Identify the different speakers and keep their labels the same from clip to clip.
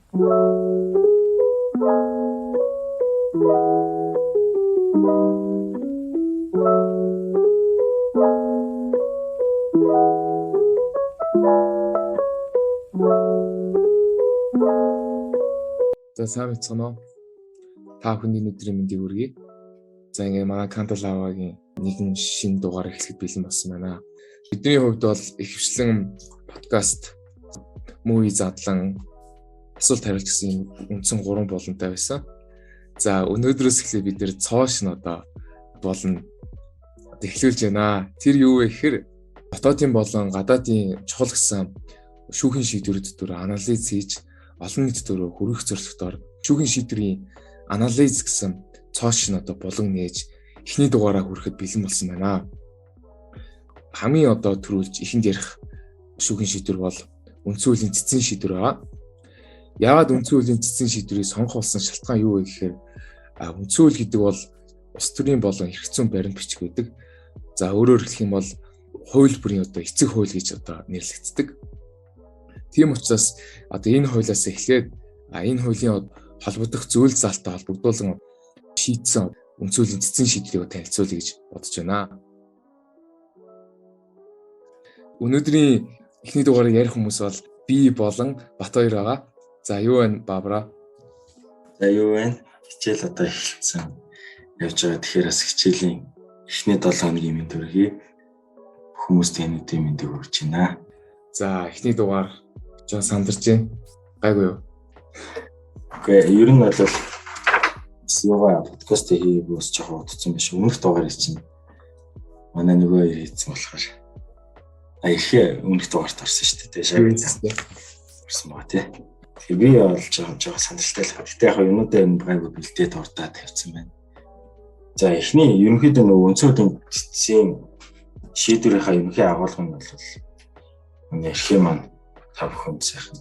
Speaker 1: За сайн мэцгэнэ үү? Та бүхний өдрийн мэндийг хүргэе. За ингээ манай Канталавагийн нэгэн шинэ дугаар эхлэхэд бэлэн болсон байна. Бидний хувьд бол ихэвчлэн подкаст, movie задлан, асуулт хариулт гэсэн юм үндсэн 3 болонтой байсан. За өнөөдрөөс эхлээ бид нэр цоо шин одоо болно эхлүүлж байна. Тэр юу вэ гэхээр дотоодын болон гадаадын чухал гэсэн шүүхийн шийдвэрүүд төр анализ хийж олон нийт төр хүргэх зорилготоор шүүхийн шийдвэрийн анализ гэсэн цоо шин одоо булан нээж эхний дугаараа хүрэхэд бэлэн болсон байна. Хамгийн одоо төрүүлж ихэнд ярих шүүхийн шийдвэр бол үндсэн хуулийн цэцэн шийдвэр байгаа. Яагаад үндсэн хуулийн цэцэн шийдвэрийг сонгох болсон шалтгаан юу вэ гэхээр үндсэн хууль гэдэг бол улс төрийн болон эрх зүйн баримт бичиг байдаг. За өөрөөр хэлэх юм бол хууль бүрийн одоо эцэг хууль гэж одоо нэрлэгддэг. Тийм учраас одоо энэ хуулиас эхлээд энэ хуулийн холбогдох зүйл заалттай холбогдуулан шийдсэн үндсэн хуулийн цэцэн шийдлийг танилцуулъя гэж бодож байна. Өнөөдрийн эхний дугаарыг ярих хүмүүс бол би болон Бат хоёр байгаа. За юу вэ Бабра?
Speaker 2: За юу вэ? Хичээл одоо эхэлсэн явж байгаа. Тэгэхээр бас хичээлийн эхний 7 хоногийн мэнд хүргэе. Хүмүүст энэ өдрийн мэндийг хүргэж байна.
Speaker 1: За эхний дугаар жоо сандарч байна. Гайгүй юу?
Speaker 2: Үгүй ер нь бол юугаа подкаст хийгээгүй бас жоохон удацсан биш. Өмнөх дугаарыг чинь манай нөгөө хоёр хийсэн болохоор ихээ өмнөх дугаарт орсон шүү дээ. Шаг орсон байгаа тий. Тэгэхээр би бол жоохон сандралтай л. Гэтэ яг юмнуудаа энэ гайгүй бэлдээд урдаа тавьсан байна. За эхний ерөнхийдөө нөгөө үндсэн хуулийн цэцгийн шийдвэрийнхаа ерөнхий агуулга нь бол манай эрхийн маань та бүхэнд сайхан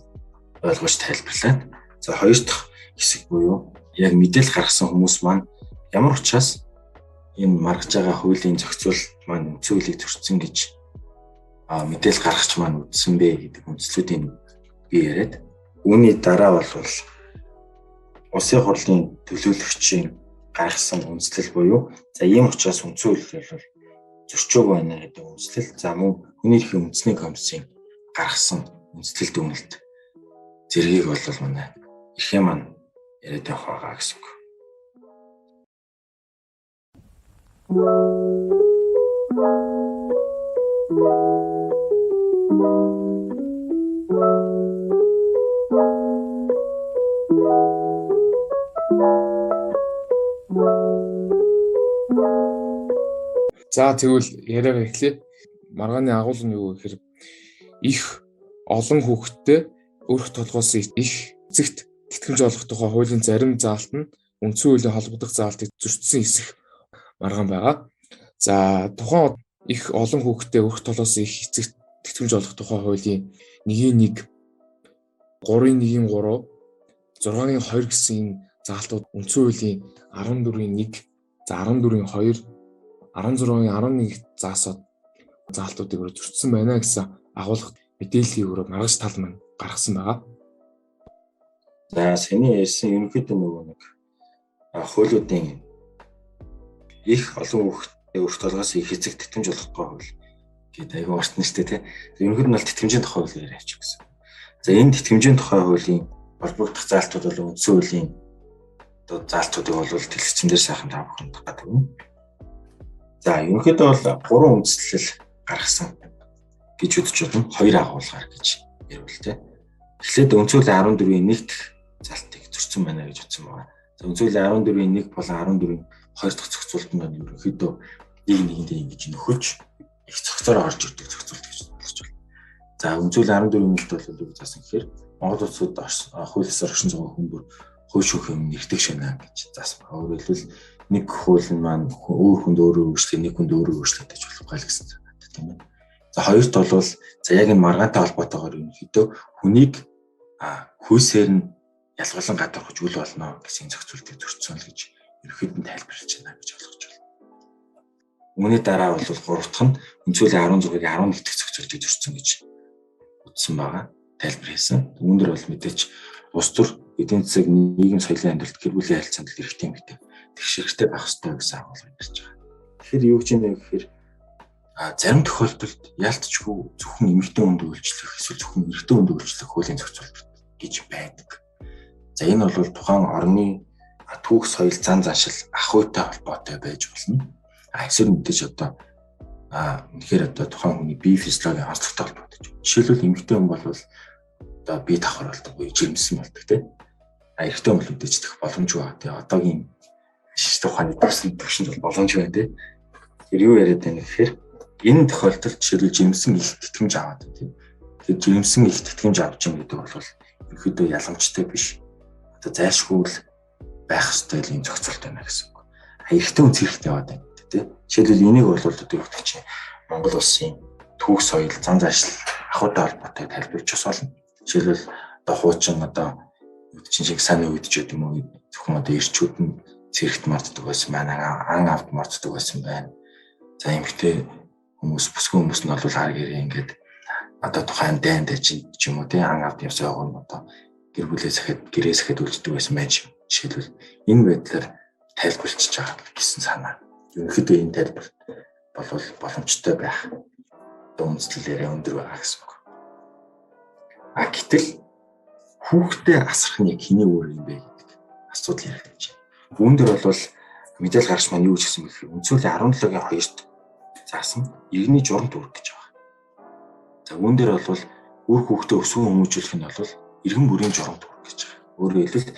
Speaker 2: ойлгож тайлбарлаад. За хоёр дахь хэсэг буюу яг мэдээлэл гаргасан хүмүүс маань ямар учраас энэ маргаж байгаа хуулийн зохицуулалт маань үндсэн хуулийг зөрчсөн гэж мэдээлэл гаргагч маань үзсэн бэ гэдэг үндслүүдийг би яриад. Үүний дараа бол улсын хурлын төлөөлөгчийн гаргасан үндслэл буюу за ийм учраас үндсэн хууль бол зөрчөөгүй байна гэдэг үндслэл. За мөн хүний эрхийн үндэсний комиссийн гаргасан үндслэл дүгнэлт зэргийг бол манай эрхийн маань яриад явах байгаа гэсэн үг.
Speaker 1: За тэгвэл яриагаа эхлэе. Маргааны агуулга нь юу гэхээр их олон хүүхэдтэй өрх толгоос их эцэгт тэтгэмж олгох тухай хуулийн зарим заалт нь үндсэн хуулийн холбогдох заалтыг зөрчсөн эсэх маргаан байгаа. За тухайн их олон хүүхэдтэй өрх толгоос их эцэгт тэтгэмж олгох тухай хуулийн 1-1, 3-1-3, 6-2 гэсэн энэ заалтууд үндсэн хуулийн 14-1, за 14-2, 16-11 заасаад заалтуудыг өөрөө зөрчсөн байна гэсэн агуулга мэдээллийг өөрөө маргаж тал маань гаргасан байгаа.
Speaker 2: За саяны ярьсан ерөнхийдөө нөгөө нэг хуулиудын их олон хүүхэдтэй өрх толгоос их эцэг тэтгэмж олгохгүй хууль гэдэг айгүй урт нэртэй тий. Ерөнхийд нь бол тэтгэмжийн тухай хууль яриач гэсэн. За энэ тэтгэмжийн тухай хуулийн холбогдох заалтууд бол үндсэн хуулийн одоо заалтуудыг бол дэлгэцэн дээр сайхан та бүхэнд гадаг. За ерөнхийдөө бол 3 үндслэл гаргасан гэж үзэж байна. 2 агуулгаар гэж ярил тий. Эхлээд үндсэн хуулийн 14-ийн 1 дэх залтыг зөрчсөн байна гэж утсан байна. За үндсэн хуулийн 14-ийн 1 болон 14-ийн 2 дахь зохицуултанд нь ерөнхийдөө нэг нэгэндээ ингэж нөхөж их цогцоор орж ирдэг зохицуулт гэж ойлгож байна. За үндсэн хуулийн 14-ийн 1-т бол юу заасан гэхээр Монгол улсад хууль ёсоор оршин суугаа хүн бүр хууль шүүхийн өмнө эрхтэг шана гэж заасан байна. Өөрөөр хэлбэл нэг хууль нь маань өөр хүнд өөрөө өөрчлөлт, нэг хүнд өөрөө өөрчлөлт гэж болохгүй л гэсэн санаатай тийм ээ. За хоёрт бол за яг энэ маргаантай холбоотойгоор ерөнхийдөө хүнийг хүйсээр нь ялгуулан гадуурхаж үл болно гэсэн зохицуултыг зөрчсөн л гэж ерөнхийд нь тайлбарлаж байна гэж ойлгож байна. Үүний дараа бол гурав дахь нь үндсэн хуулийн 16-гийн 11 дэх зохицуултыг зөрчсөн гэж үзсэн байгаа. Тайлбар хийсэн. Үүн дээр бол мэдээж Улс төр, эдийн засаг, нийгэм соёлын амьдралд, гэр бүлийн харилцаанд эрэгтэй эмэгтэй тэгш эрхтэй байх ёстой гэсэн агуулга ярьж байгаа. Тэгэхээр юу гэж юм бэ гэхээр зарим тохиолдолд ялтчгүй зөвхөн эмэгтэй хүнд үйлчлэх эсвэл зөвхөн эрэгтэй хүнд үйлчлэх хуулийн зохицуулалт гэж байдаг. За энэ бол тухайн орны түүх соёл зан заншил ах уйтай холбоотой байж болно. Эсвэл мэдээж одоо үнэхээр одоо тухайн хүний бие физиологийн онцлогтой холбоотой. Жишээлбэл эмэгтэй хүн бол одоо бие давхар болдог буюу жирэмсэн болдог тийм. Эрэгтэй хүн бол мэдээж тех боломжгүй байгаа тийм. Одоогийн шинжлэх ухааны төвшөнд бол боломжгүй байна тийм. Тэр юу яриад байна гэхээр энэ тохиолдолд жишээлбэл жирэмсэн их тэтгэмж аваад тийм. Тэгэхээр жирэмсэн их тэтгэмж авч юм гэдэг бол ерөнхийдөө яламжтай биш. Одоо зайлшгүй л байх ёстой юм зохицуулт байна гэсэн үг. Эрэгтэй хүн зэрэгтэй яваад байна гэдэг тийм. Жишээлбэл энийг бол одоо юу гэдэг чинь Монгол улсын түүх соёл, зан заншил ахуйтай холбоотой тайлбарлаж бас болно. Жишээлбэл одоо хуучин одоо чинь шиг сайн үед ч гэдэг юм уу зөвхөн одоо эрчүүд нь цэрэгт морддог байсан байна, ан авд морддог байсан байна. За эмэгтэй хүмүүс, бүсгүй хүмүүс нь бол хар гэрээ ингээд одоо тухайн дайн дажин ч юм уу тийм ан авд явсан байгаа нь одоо гэр бүлээ сэхэд гэрээ сэхэд үлддэг байсан байж. Жишээлбэл энэ байдлаар тайлбарлчихж байгаа гэсэн санаа. Ерөнхийдөө энэ тайлбар болвол боломжтой байх. Одоо үндэслэл яриа өндөр байгаа гэсэн үг. Гэтэл хүүхдээ асрах нь яг хэний үүрэг юм бэ гэдэг асуудал яригдаж байна. Үүн дээр бол мэдээлэл гаргаж маань юу гэж хэлсэн бэ гэхээр үндсүүлийн 17-гийн 2-т заасан иргэний журамт үүрэг гэж байгаа. За үүн дээр бол үр хүүхдээ өсгөн хүмүүжүүлэх нь бол иргэн бүрийн журамт үүрэг гэж байгаа. Өөрөөр хэлбэл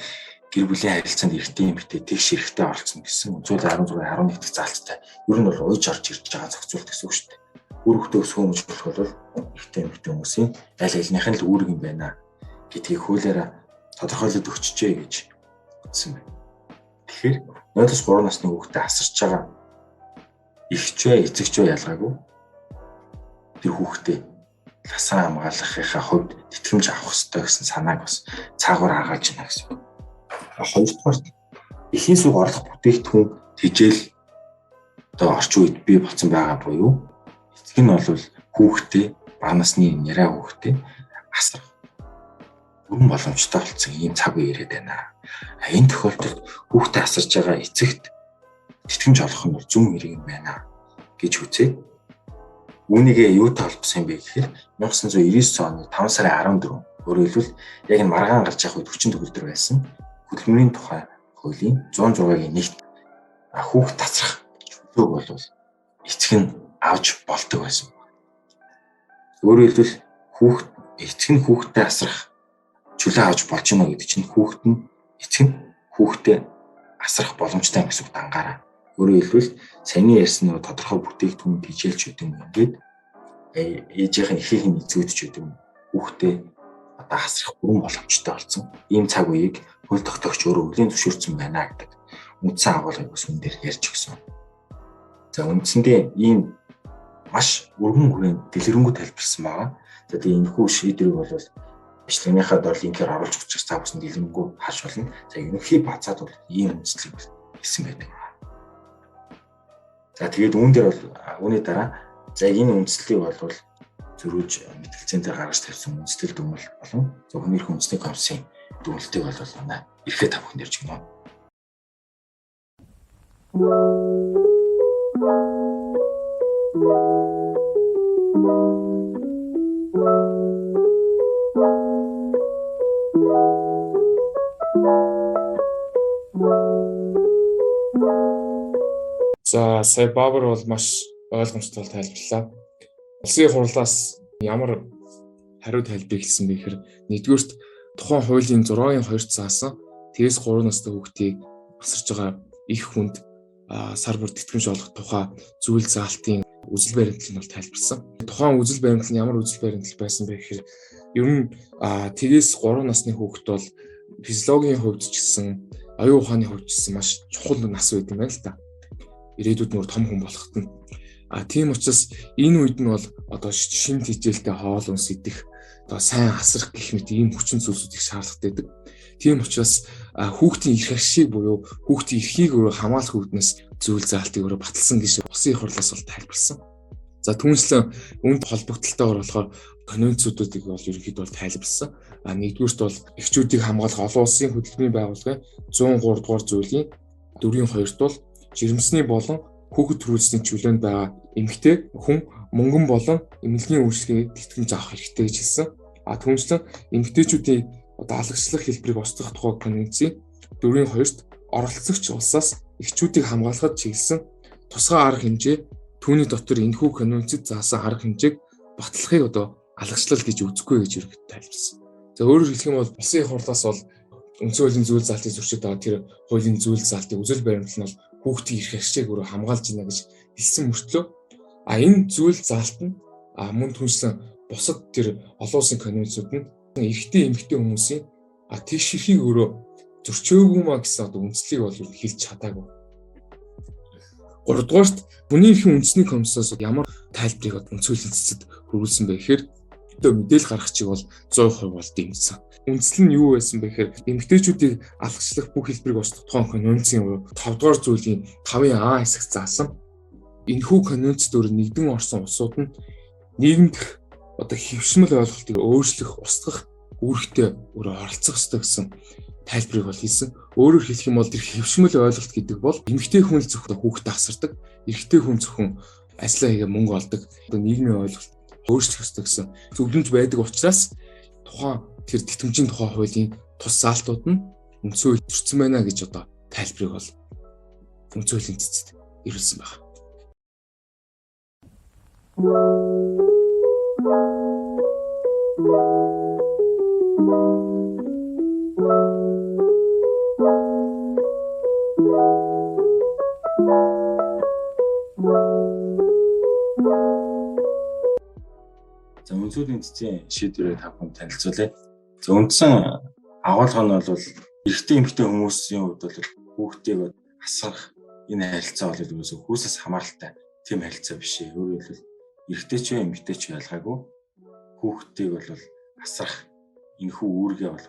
Speaker 2: гэр бүлийн харилцаанд эрэгтэй эмэгтэй тэгш эрхтэй оролцоно гэсэн үндсүүлийн 16-11 дэх заалттай. Ер нь бол уйж орж ирж байгаа зохицуулт гэсэн үг шүү дээ. Үр хүүхдээ өсгөн хүмүүжүүлэх бол эрэгтэй эмэгтэй хүмүүсийн аль альных нь л үүрэг юм байна гэдгийг хуулиараа тодорхойлоод өгчжээ гэж үзсэн байна. Тэгэхээр 0-3 насны хүүхдээ асарч байгаа эгч бай, эцэгч бай ялгаагүй тэр хүүхдээ ласаа хамгаалахынхаа хувьд тэтгэмж авах ёстой гэсэн санааг бас цаагуур хагаалж байна гэсэн үг. Хоёрдугаарт эхийн сүг орлох бүтээгдэхүүн тэжээл одоо орчин үед бий болсон байгаа буюу эцэг нь бол хүүхдээ бага насны няраа хүүхдээ асрах бүрэн боломжтой болсон ийм цаг үе ирээд байна. Энэ тохиолдолд хүүхдээ асарч байгаа эцэгт тэтгэмж олох нь бол зүүн хэрэг юм байна гэж үзээд үүнийгээ юутай холбосон юм бэ гэхээр 1999 оны 5 сарын 14 өөрөөр хэлбэл яг энэ маргаан гарч явах үед хүчин төгөлдөр байсан хөдөлмөрийн тухай хуулийн 106-гийн 1-т хүүхд тасрах чөлөөг бол эцэг нь авч болдог байсан. Өөрөөр хэлбэл хүүхд эцэг нь хүүхдээ асрах чөлөө авч болж байна гэдэг чинь хүүхд нь эцэг нь хүүхдээ асрах боломжтой юм гэсэн үг дангаараа. Өөрөөр хэлбэл саяны ярьсан нөгөө тодорхой бүтээгдэхүүн тэжээлч гэдэг юм ингээд ээжийнх нь эхийнх нь эцгүүд ч гэдэг юм хүүхдээ одоо асрах бүрэн боломжтой болсон. Ийм цаг үеийг хууль тогтоогч өөрөө үлийн зөвшөөрсөн байна гэдэг үндсэн агуулгыг бас үн дээр ярьж өгсөн. За үндсэндээ ийм маш өргөн хүрээнд дэлгэрэнгүй тайлбарласан байгаа. За тэгээ энэхүү шийдвэрийг бол бичлэгнийхаа дор линкээр оруулж өгчих та бүхэн дэлгэрэнгүй харж болно. За ерөнхий бацаад бол ийм үндслийг хэлсэн байдаг. За тэгээд үүн дээр бол үүний дараа за энэ үндслийг бол зөрүүж мэтгэлцээн дээр гаргаж тавьсан үндэслэл дүгнэлт болон зөвхөн эрх үндэсний комиссийн дүгнэлтийг бол манай эрхээ та бүхэнд ярьж өгнө.
Speaker 1: За сая Бабар бол маш ойлгомжтой тайлбарлаа. Улсын хурлаас ямар хариу тайлбарыг хэлсэн бэ гэхээр нэгдүгээрт тухайн хуулийн 6-ын 2-т заасан тэгээс 3 настай хүүхдийг асарч байгаа их хүнд сар бүр тэтгэмж олох тухай зүйл заалтын үзэл баримтлал нь бол тайлбарласан. Тухайн үзэл баримтлал нь ямар үзэл баримтлал байсан бэ гэхээр ер нь тэгээс 3 насны хүүхэд бол физиологийн хувьд ч гэсэн оюун ухааны хувьд ч гэсэн маш чухал нас байд юм байна л та. Ирээдүйд нөр том хүн болоход нь. Тийм учраас энэ үед нь бол одоо шин тэжээлтэй хоол унс идэх, одоо сайн асрах гэх мэт ийм хүчин зүйлсүүд их шаардлагатай байдаг. Тийм учраас хүүхдийн эрх ашиг буюу хүүхдийн эрхийг өөрөө хамгаалах үүднээс зүйл заалтыг өөрөө баталсан гэж Улсын их хурлаас бол тайлбарласан. За түүнчлэн үүнд холбогдлолтойгоор болохоор конвенцүүдийг бол ерөнхийдөө бол тайлбарласан. А нэгдүгüүрт бол эхчүүдийг хамгаалах олон улсын хөдөлмөрийн байгууллагын 103 дугаар зүйлийн 4-ийн 2-т бол жирэмсний болон хүүхэд төрүүлсний чөлөөнд байгаа эмэгтэй хүн мөнгөн болон эмнэлгийн үйлчилгээний тэтгэмж авах хэрэгтэй гэж хэлсэн. А түншлэн эмэгтэйчүүдийн одоо алгачлах хэлбэрийг устгах тухай конвенцийн 4-ийн 2-т оролцогч улсаас эхчүүдийг хамгаалахад чиглэсэн тусгай арга хэмжээ түүний дотор энэхүү конвенцэд заасан арга хэмжээг батлахыг одоо алгачлал гэж үзэхгүй гэж ерөнхийдөө тайлбарласан. За өөрөөр хэлэх юм бол улсын их хурлаас бол үндсэн хуулийн зүйл заалтыг зөрчиж байгаа тэр хуулийн зүйл заалтыг үзэл баримтлал нь бол хүүхдийн эрх ашигыг өөрөө хамгаалж байна гэж хэлсэн мөртлөө а энэ зүйл заалт нь мөн түншлэн бусад тэр олон улсын конвенцүүд нь эрэгтэй эмэгтэй хүмүүсийн тэгш эрхийг өөрөө зөрчөөгүй маа гэсэн одоо үндслийг бол ер нь хэлж чадаагүй. Гуравдугаарт хүний эрхийн үндэсний комиссоос ямар тайлбарыг үндсэн хуулийн цэцэд хөрвүүлсэн бэ гэхээр одоо мэдээлэл гаргахчийг бол 100% бол дэмжсэн. Үндсэл нь юу байсан бэ гэхээр эмэгтэйчүүдийг алгачлах бүх хэлбэрийг устгах тухай конвенцийн 5 дугаар зүйлийн 5-ын А хэсэгт заасан. Энэхүү конвенцэд өөр нэгдэн орсон улсууд нь нийгэмдэх одоо хэвшмэл ойлголтыг өөрчлөх, устгах үүрэгтэй өөрөө оролцох ёстой гэсэн тайлбарыг бол хийсэн. Өөрөөр хэлэх юм бол тэр хэвшмэл ойлголт гэдэг бол эмэгтэй хүн л зөвхөн хүүхдээ асардаг, эрэгтэй хүн зөвхөн ажиллаа хийгээ мөнгө олдог. Одоо нийгмийн ойлголт өөрчлөх ёстой гэсэн зөвлөмж байдаг учраас тухайн тэр тэтгэмжийн тухай хуулийн тус заалтууд нь үндсэн хууль зөрчсөн байна гэж одоо тайлбарыг бол үндсэн хуулийн цэцэд ирүүлсэн байна.
Speaker 2: За үндсэн хуулийн цэцгийн шийдвэрээ та бүхэнд танилцуулъя. За үндсэн агуулга нь бол эрэгтэй эмэгтэй хүмүүсийн хувьд бол хүүхдийг асрах энэ харилцаа бол ерөөсөө хүүсээс хамааралтай тийм харилцаа биш ээ. Өөрөөр хэлбэл эрэгтэй ч эмэгтэй ч ялгаагүй хүүхдийг бол асрах энэхүү үүргээ бол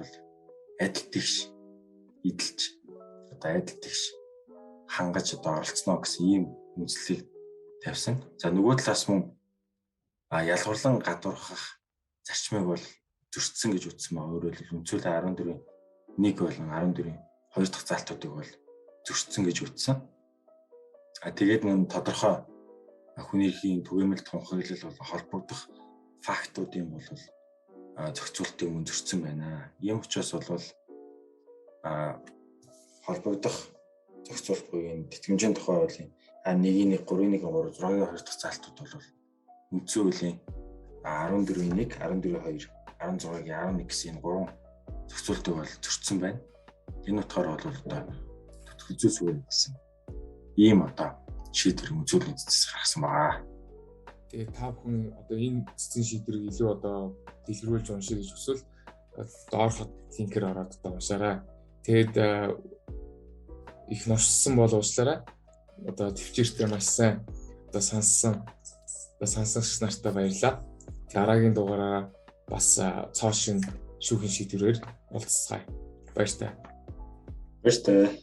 Speaker 2: адил тэгш эдэлж одоо адил тэгш хангаж одоо оролцоно гэсэн ийм үндслийг тавьсан. За нөгөө талаас мөн ялгуурлан гадуурхах зарчмыг бол зөрчсөн гэж үзсэн ба. Өөрөөр хэлбэл үндсэн хуулийн 14-ийн 1 болон 14-ийн 2 дахь заалтуудыг бол зөрчсөн гэж үзсэн. А тэгээд мөн тодорхой хүний эрхийн түгээмэл тунхаглал болон холбогдох фактуудын бол зохицуултыг мөн зөрчсөн байна. Ийм учраас бол холбогдох зохицуулт буюу энэ тэтгэмжийн тухай хуулийн 1-ийн 1, 3-ийн 1, 3, 6-ийн 2 дахь заалтууд бол үндсэн хуулийн 14-ийн 1, 14-ийн 2, 16-гийн 11 гэсэн энэ гурван зохицуултыг бол зөрчсөн байна. Энэ утгаар бол одоо төтгөл зүйц үгүй гэсэн ийм одоо шийдвэр үндсэн хуулийн цэцээс гаргасан байгаа.
Speaker 1: Тэгээд та бүхэн одоо энэ цэцгийн шийдвэрийг илүү одоо дэлгэрүүлж уншия гэж хүсвэл доорх линкээр ороод одоо уншаарай. Тэгээд их нуршсан бол уучлаарай. Одоо төвчээртэй маш сайн одоо сонссон одоо сонсогч нартай баярлалаа. Дараагийн дугаараараа бас цоо шин шүүхийн шийдвэрээр уулзцгаая. Баяртай.
Speaker 2: Баяртай.